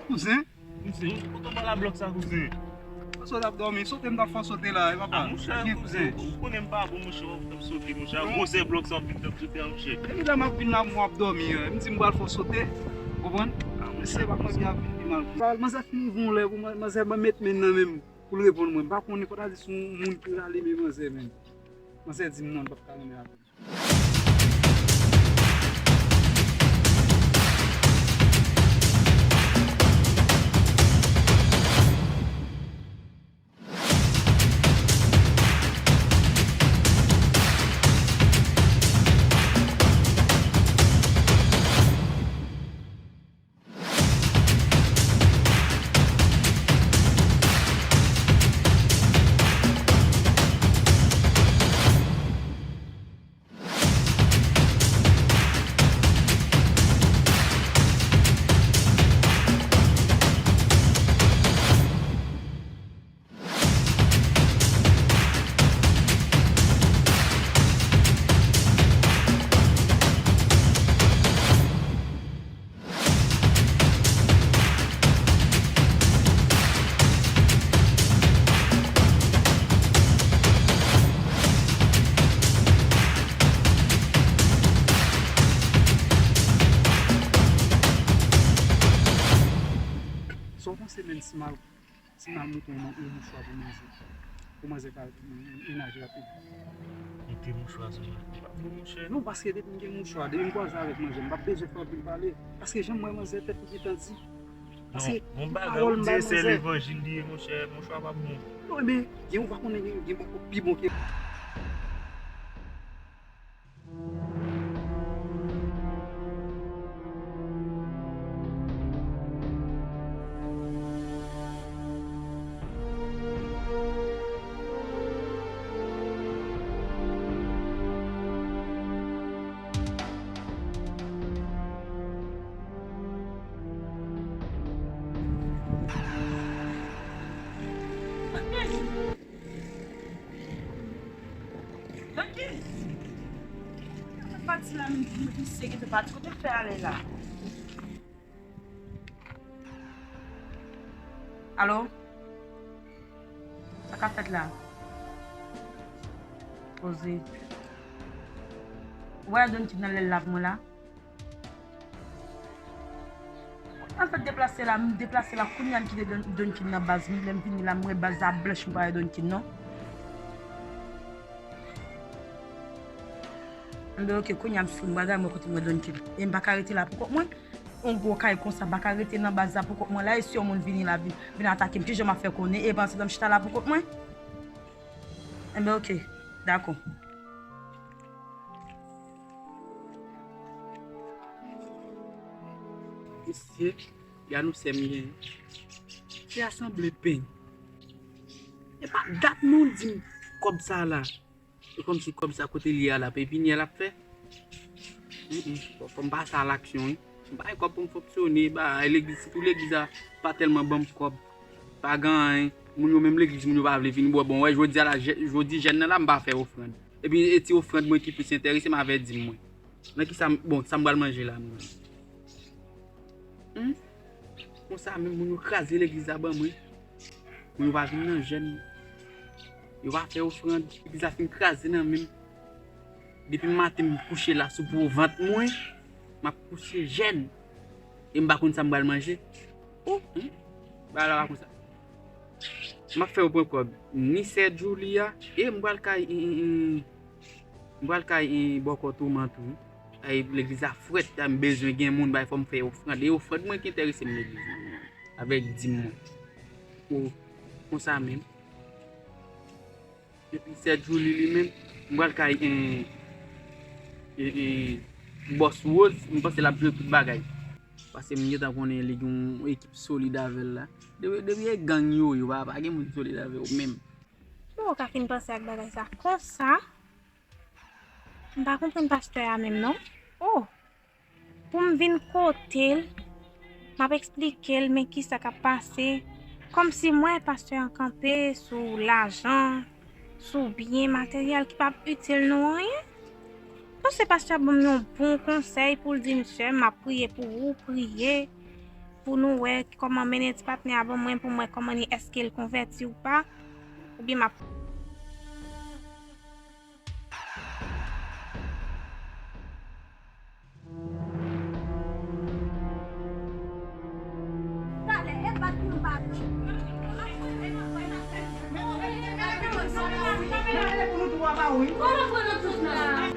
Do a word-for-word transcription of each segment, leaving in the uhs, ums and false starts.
Kouzen? Kouzen, kote w pral ak blòk sa, kouzen? Mwen sot ap dòmi, sote m t ap fè w sote la, e papa. Ah, monchè, kouzen, ou konnen m pa bon, monchè, w ap fè m sote, monchè. Gwosè blòk sa w ap vin fè m sote a, monchè. Epi lè m ap vin la, m wè w ap dòmi, m di m pral fè w sote, ou konprann? Ah, monchè, se pa mwen ki ap vin pi mal. Manzè fin rive yon lè pou mwen, manzè mwen met men nan men m pou l reponn mwen. M pa konnen, fò ta di se yon moun ki rale men manzè menm. Manzè di m non, l p ap ka renmen avè m. Sa w panse, menn, si m al, si m al mete yon, yon mouchwa pou manzè, pou manzè ka menaje rapid? Mete mouchwa sou mwen. Bon, monchè. Non, paske depi m gen mouchwa, depi m kwaze avèk manzè, m p ap bezwen fè anpil pale. Paske jan m wè manzè, tèt li gentan di. Paske yon bagay, ou di se levanjil li ye, monchè, mouchwa pa bon. Non, men, gen ou pa konnen, gen, gen bagay pi bon ke. Donki! Donki! Pati la, misye gentan pati. Kote l fè ale la? Alo? Sa k ap fèt la? Poze. Ou wè Donki nan lè l la pou mwen la? Mwen fèk deplase la, m deplase la, kounye a m kite Don, Donkin nan baz, m, lè m vini la, m wè baz la blanch, m pa wè Donkin non. Enben, oke, kounye a m sou m bagay, mwen kote m wè Donkin. E m pa ka rete la pou kont mwen. Yon gwo kay konsa, m pa ka rete nan baz la pou kont mwen la, e si yon moun vini la, vin, vin atake m, kijan m ap fè konnen? E pandan m chita la pou kont mwen? Enben, oke, dakò. Mesye, gade nou sè m gen. Se a sanble pen. E pa dat nou di m kòb sa la. E kòmsi kòb sa kote l ye a la, pepinye l ap fè? Fò m pase a laksyon, wi. M pa gen kòb pou m fonksyone, ba, legliz, sitou legliz la pa tèlman ban m kòb. Pa gen anyen. Moun yo menm legliz, moun yo pa vle vin bwè. Bon, wè, jodi a la, jodi jèn nan la, m pa fè ofrann. Epi, e ti ofrann mwen ki plis enterese m avè dim mwen. Nan ki sa, bon, sa m pral manje la, mwen? Hmm? Konsa menm, moun yo kraze legliz la ban mwen. Moun yo pa vin nan jèn. Yo pa fè ofrann. Legliz la fin kraze nan men m. Depi maten m kouche la sou po vant mwen, m ap kouche jèn. E m pa konn sa m pral manje. Oh, hmm? Bagay la pa konsa. M ap fè yo pran kòb ni sè Djoulia, e m pral kay, e, e, e, m pral kay, e, bòkò Toman tou. Ay, legliz la frèt, la m bezwen gen moun, bay fò m fè ofrann. E ofrann mwen ki enterese m legliz la, avèk dim mwen. O, konsa menm. Epi sè Djoulie li menm, m pral kay, e, e, e, bòs Rose, m panse l ap jere tout bagay. Paske m gentan konnen li gen yon ekip solid avè l la. Depi, depi e gang yo ye, pa, pa gen moun solid avè yo menm. Bon, ou ka fin panse ak bagay sa konsa. M pa konprann pastè a menm non. Oh! Pou m vin kote l, m ap eksplike l men kisa k ap pase. Kòmsi m wè pastè an kanpe sou lajan, sou byen materyèl ki p ap itil nou anyen. Panse pastè a ban m yon bon konsèy pou l di m, sè, m ap priye pou ou, priye pou nou wè kòman mennen ti patnè a ban mwen, pou m wè kòman li, èske l konvèti ou pa, oubyen m ap Kòman pou nou tout nan?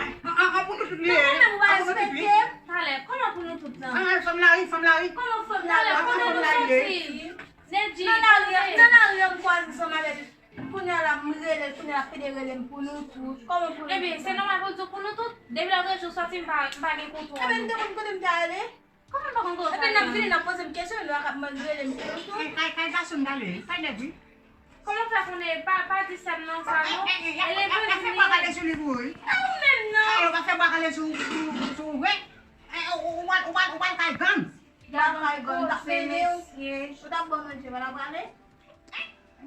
Talè, kòman pou nou tout nan? Fanm la ri, fanm la ri. Kòman fanm la ri? Talè, kòman nou soti? Nan lari, nan lari, m kwaze ansanm avè l. Kounye a la, m rele l, kounye a la, fede rele m pou nou tout. Kòman pou nou tout? Ebyen, se nòmal pou l di w pou nou tout. Depi lòtrejou sòti, m pa, m pa gen kontwòl. Ebyen, m te konn kote m te ale. Kòman m pa konn kote w te ale? Ebyen, n ap vini, n ap poze m kesyon, nou ak ap rele m pou nou tout. Kay, kay gason m t ale, kay nèg wi. Kòman w fè konnen? Pa, pa di sè m non sa non. E levanjil li. Pa kale sou li pou ou wi. E ou menm non. Sa yo pa fè pa kale sou, sou, sou, sou, wi. E, ou, ou, ou, ou, ou, ou, kay gang. Gad yon koze, mesye. Ou t ap ban manje, pa t ap prale?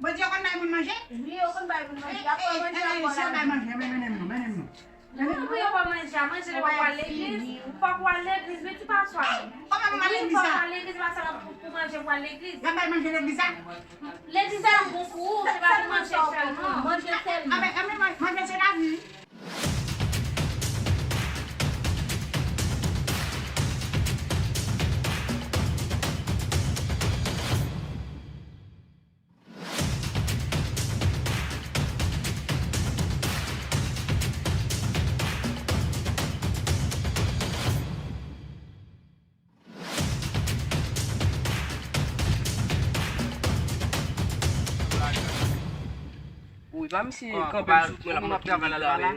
Bondye konn bay moun manje? Wi, yo konn bay moun manje. Y ap fè manje, y ap fè manje. Mennen m non, mennen m non. Non, pou yo ba manje a, manje li fòk w al legliz. Fòk w al legliz, wi, ti paswa. Kòman pou m al legliz la? Wi, fòk w al legliz, se pa sèlman pou, pou manje pou al legliz. Y ap bay manje legliz la? Legliz la bon pou ou, se pa pou manje sèlman. Manje sèlman. A, men, a, men, manje se lavi. Wi, pa misye kanpe m sou mwen la, m ap travay la, la, la, men.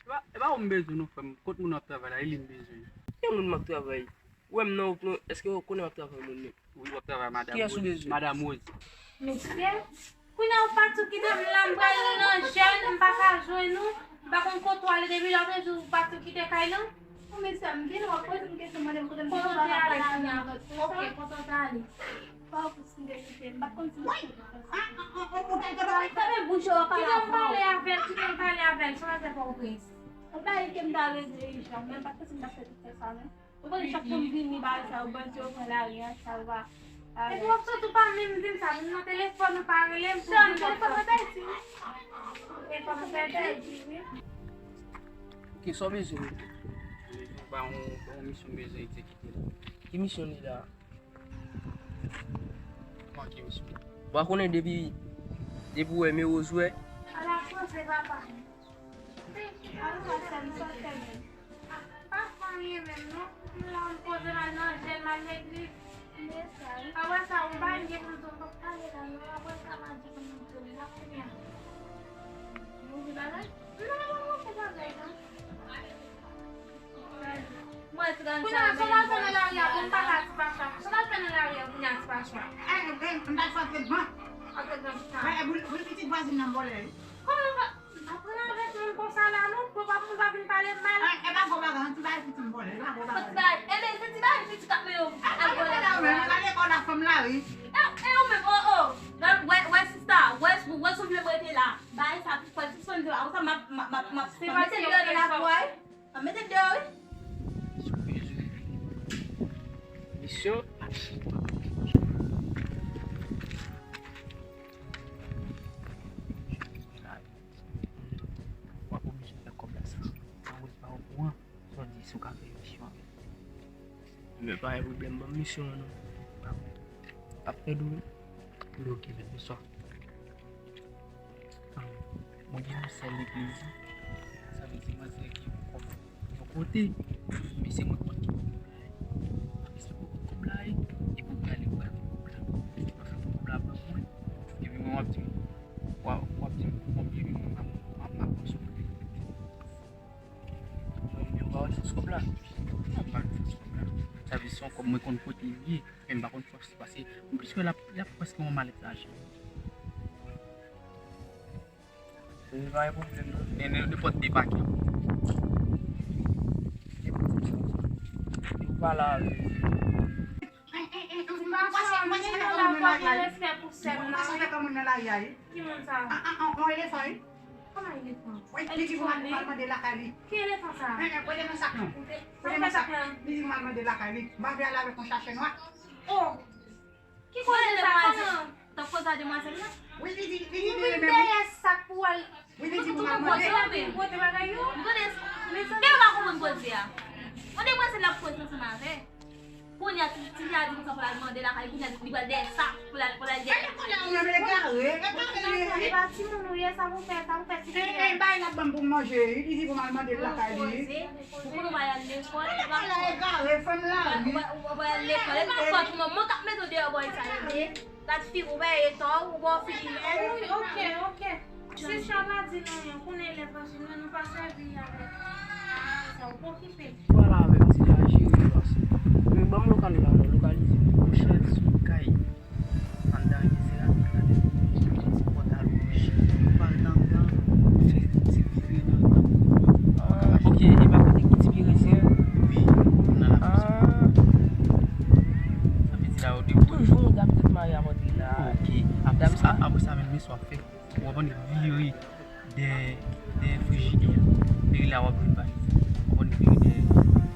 E pa, e pa ou m bezwen non, frè m. Kot moun w ap travay la, e li m bezwen. Ki moun m ap travay? Ou wè m nan, èske ou konnen m ap travay moun menm? Wi, w ap travay madanm Rose. Kiyès ou bezwen? Madanm Rose. Mesye, kounye a ou pa tou kite m la, m pral nan jèn, m pa ka jwenn ou, m pa konn kote w ale depi lòtrejou, ou pa tou kite kay lan. Bon, mesye, m vini, w ap poze m kesyon, mande m kote m te sot la, m ap pale avè w. Ok, kote w te ale? Pa w konn si m te kite, m pa t konn si m te kite. Fèmen bouch ou, w ap pale avè w. Kite m pale avè l, kite m pale avè l, se yon afè Pòtoprens. Ou pa di ke m ta rete ijan, men m pa t panse m t ap fè tout sa, non. Ou konnen chak fwa m vini bagay sa yo, bandi yo pran lari an, sa yo pa. Epi w ap sot ou pa menm di m sa, menm nan telefòn ou pa rele m pou di m sa. Telefòn mwen pèdi wi. Telefòn mwen pèdi wi. Ok, sa w bezwen menm? Mwen ba yon, yon misyon m bezwen egzekite la. Ki misyon li la? Kòman ki misyon? Ou pa konnen depi, depi w wè men Rose wè. Ala franse papa. Al sa sèm, sa sèm. Pa fè anyen menm non. M la m poze m al nan jèn, m al legliz. Apre sa, ou pa gen pou m di w m p ap pale la non. Apre sa, m a di pou m di w la kounye a. Move bagay? Non, pa move bagay non. Mwen trannsa. Kounye a, sa w al fè nan lari a, bon, m pa ka ti pachwa. Sa w al fè nan lari a, kounye a, ti pachwa? Eh, eh, eh, m t al fè antredman. Antredman pou sa? Eh, eh, boul, boul pitit vwazin nan vòlè wi. Kòman w fè? Aprann avèk moun konsa La non, papa, pou sa vin pale mal. Ah, e pa gwo bagay, an ti bagay piti m vòlè, e pa gwo bagay. Ti bagay, e men se ti bagay piti k ap mennen w al vòlè. Ah, pa vòlè la, men, gade kò la fanm la, wi. E, e ou menm, oh, oh. Wè, wè, sista, wè, wè, sou vle m rete la. Bagay sa, tou fè, sispann di, apre sa, m ap, m ap, m ap, m ap, m ap mete l deyò nan lakou a, wi. M ap mete l deyò, wi. Sou bezwen misyon. W ap oblije fè kòb la sa. Anwè pa okouran, sa w di si w ka fè emisyon avè l. Men pa gen pwoblèm, ban m misyon an non. Ap fè dou wi. Li oke, bèl bonswa. Mwen gen yon sèl legliz. Sa vle di mwen se ki kòb yon kote, men se mwen konn ki kòb la ye. Apre sa pou kòb la ye, epi ou prale ou pral pran kòb la. Ou fè kòb la ban mwen, epi mwen w ap di m, w ap, w ap di m konbyen, epi mwen m ap, m ap, m ap konsome. Mwen menm pa wè fòs kòb la. Mwen pa wè fòs kòb la. Sa vle di se yon kòb mwen konn kote l ye, men m pa konn fòs li pase. Anplis wè l ap, l ap prèske yon malèt lajan. Se pa yon pwoblèm non. Men nenpòt de pake. Ou pa la. Ki moun sa? Yon elefan wi. Kòman elefan? Wi, li di pou m al mande lakay li. Ki elefan sa? Prete mwen sak non. Prete mwen sak. Li di pou m al mande lakay li. M ap al avèk yon chache nwa. Oh! Ki koze sa? Kòman? T ap koze a demwazèl la? Wi, li di, li di li renmen mwen. Dèyè sak pou al. Wi, li di pou m al mande. Pote bagay yo. Mezanmi. Mezanmi, yo pa konprann koze a. Yon demwazèl l ap koze ansanm avè. Kounye a, ti, ti a di konsa pou l al mande lakay, kounye a, li pral dèyè sa, pou l al, pou l al dèyè. Kounye a, ou menm egare, egare li ye. E pa timoun ou ye, sa pou fè, sa pou fè ti fi a. E, e, bay l ap ban m pou m manje, li di pou m al mande l lakay li. Ou konnen w pa al lekòl, e pa fòt. Ou pa, ou pa, ou pa al lekòl, e pa fòt ou non, mwen k ap mete w deyò bò sa yo ye. Gad figi w, ou pa etò, ou ba w figi nèg. Wi, oke, oke. Sista pa di nou anyen, konnen lè pase, nou, nou pa sèvi avèk sa, ou pa okipe. Pale avè m, ti a jere yo ase. Men ban m lokal la non, lokalize m. Monchè, sou kay. Anndan gen se la tout la tèt. Pòtal wouj. Pal nan gran, fè ti vire nan. Ah, ok, e pa kote ki ti vire se? Wi, nan la. Ah. Sa vle di la, yo de. Toujou yon dam tèt mare ap antre la. Ok. Apre sa, apre sa, menm, men sa w ap fè. W ap annik vire dèyè, dèyè frijidè a. Vire la, w ap vin pale. W ap annik vire dèyè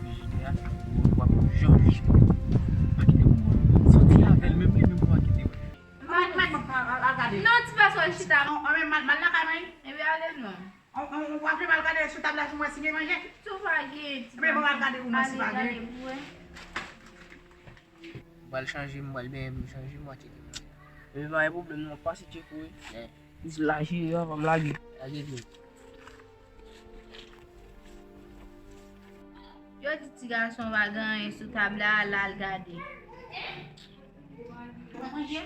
frijidè a. W ap jan. Pa kite pou mwen. Soti avè l, menm li menm pou pa kite w. Mat, mat, mat, al, al gade. Non, ti pa sou chita. An, an, men mal, mal lakay mwen. Epi ale non. An, an, w ap fè mal gade sou tab la pou mwen si gen manje. Tou pa gen. Epi bon, al gade pou mwen si pa gen. Gade pou wè. M pral chanje, m pral benyen, m chanje, m pral tcheke. Men pa gen pwoblèm non, pase tcheke wi. Jis lage yo avan m lage. Lage tou. Yo di ti gason pa gen anyen sou tab la, al, al gade. Ou pa manje?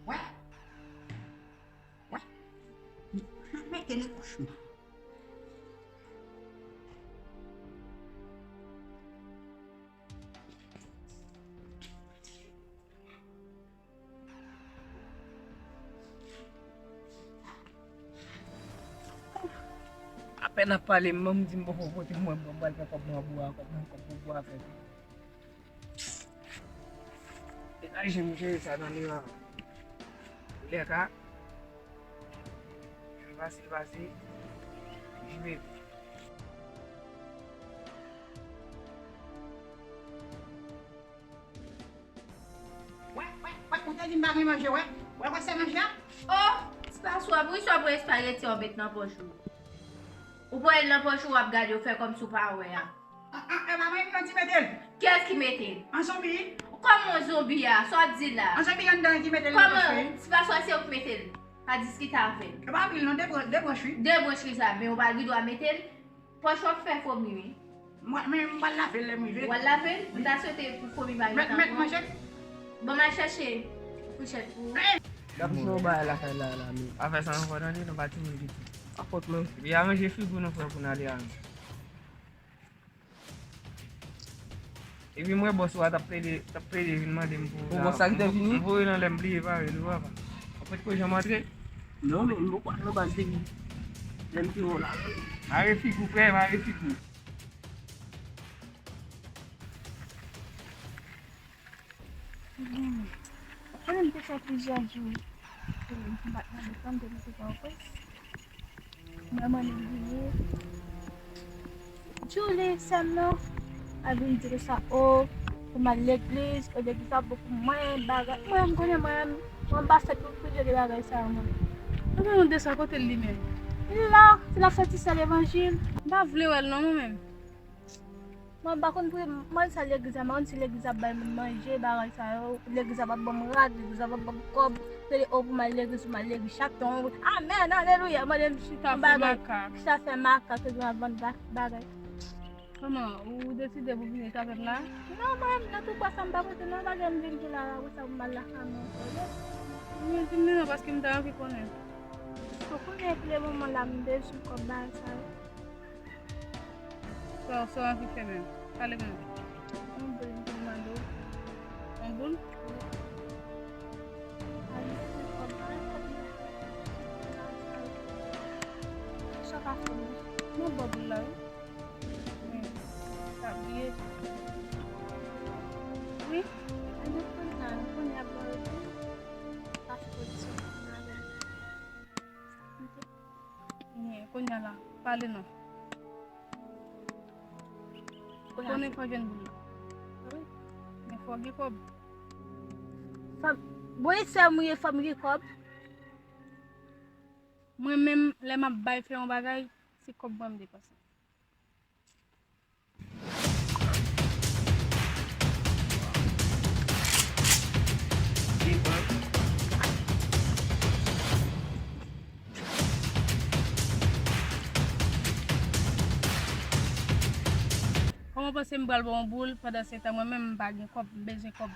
Wè. Wè. M ap mete nan pòch mwen. Apèn ap pale, manman m di m poko pote mwen, bon, m pral pran kòb nan bwa, kòb nan, kòb nan bwa fè. E pa janm jere sa nan li la. Lè ka. Pase, pase. Jwe. Wè, wè, wè, ou te di m pa gen manje, wè. Wè, wè, se manje a? Oh, ti pa sou ap ri, sou ap ri espageti w met nan pòch ou. Ou pran l nan pòch ou, w ap gade, w fè kòmsi w pa wè a. Ah, ah, e pa mwen menm non ki mete l. Kiyès ki mete l? An zonbi. Kòman yon zonbi a? Sa w ap di la? An zonbi anndan ki mete l nan pòch wi. Kòman? Ti pa sou ap se ou ki mete l. Pa diskite avè l. E pa anpil non, de bran-, de branch wi. De branch ki sa, men ou pa gen dwa mete l. Pòch w ap fè fomi wi. Mwen, men m pral lave l lè m rive. W al lave l? M ta swete pou fomi pa ret ankò. Mèt, mèt manje. Bon, m al chèche fouchèt pou ou. N ap jwe yon bagay lakay la, la, men afè sa ankò tande, nou pa timoun piti. Pa fòt mwen. Epi aranje figi w non, frè, pou n ale a. Epi m wè bòs ou a t ap plede, t ap plede vin mande m pou la. Ou bòs la ki te vini? M voye nan lè m bliye pare l, ou papa. Ou fèt konnen jan m antre? Non, men m poko al nan baz depi lè m te wè w la. Mare figi w, frè, mare figi w. Ou konnen m te fè plizyè jou, e, m pa t nan letan, m te mete pa w prens. Mwen, mwen, m vini. Julie, sè m nan, a vin di konsa, o, pou m al legliz, o, legliz ap bon pou mwen, bagay. Mwen, m konnen mwen, mwen pa fèt pou plizyè de bagay sa yo, mwen. Mwen, mwen, de sa kote l li menm? Li la, se l ap fè ti sè levanjil. M pa vle wè l non, mwen menm. Mwen pa konn pri, mwen sa legliz la, mwen konn si legliz ap bay moun manje, bagay sa yo, legliz ap ban m rad, legliz ap ban m kòb, se de o pou m al legliz, pou m al legliz chak tan, amèn, alelouya, mande m chita fè makak. Chita fè makak, epi m ap vann ba-, bagay. Kòman, ou deside pou vin avè m la? Non, mwen, nan tout bò sa m pa pote, non, bagay m vin pou la, la, pou sa pou m al lakay mwen, ok? Mwen di m li non, paske m ta anvi konnen. Ou konnen pou le moman la, m bezwen kòb bagay sa yo. Sa, sa w anvi fè menm? Pale mwen. Yon boul m te mande w. Yon boul? Wi. Al mete kòb la, kòb la. Sa w ka fè mwen? Mwen ba w boul la, wi. Men, sa bliye. Wi. Ann kounye a, kounye a ba w tou. Paspò ti. Byen, kounye a la, pale non. Konnen fò jwenn boul la. Wi. Men fò gen kòb. Fò, bon, e sè m ye, fò m gen kòb. Mwen menm, lè m ap bay fè yon bagay, se kòb mwen m depanse. Kòman w panse m pral ba w yon boul pandan se tan mwen menm m pa gen kòb, m bezwen kòb?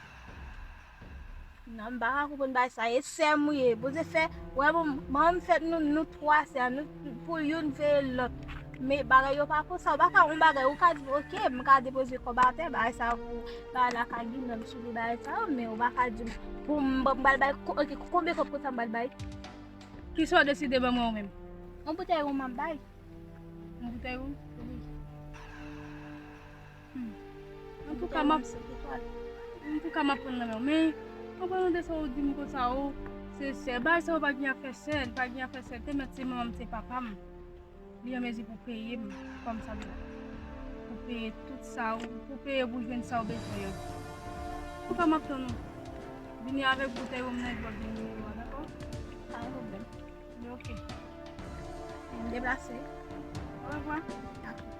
Non, m pa ka konprann bagay sa. E sè m ou ye. Poze fè, wè, bon, manman m fè nou, nou twa sè, nou, pou youn veye lòt. Men bagay yo pa konsa. Ou pa ka yon bagay, ou ka di, ok, m ka depoze kòb atè, bagay sa pou bagay la ka ginen m sou li, bagay sa yo, men ou pa ka di m pou m, m pral bay, ok, konbyen kòb konsa m pral bay? Kisa w deside ban mwen ou menm? Yon boutèy wonm m ap bay. Yon boutèy wonm? Wi. Hmm. Antouka, m ap, antouka, m ap pran nan men w. Men, anpalan de sa, ou di m konsa, ou se sè. Bagay sa yo pa gen afè sè, pa gen afè sè. Te mèt se manman m, se papa m. Li an mezi pou peye m, kòm sa dwe. Pou peye tout sa, ou, pou peye pou jwenn sa ou bezwen an. Antouka, m ap tann ou. Vini avèk boutèy wonm nan epi w ap vin nimewo a, dakò? Pa gen pwoblèm. Ok. M deplase. Orevwa. Dakò.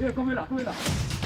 E, kanpe la, kanpe la.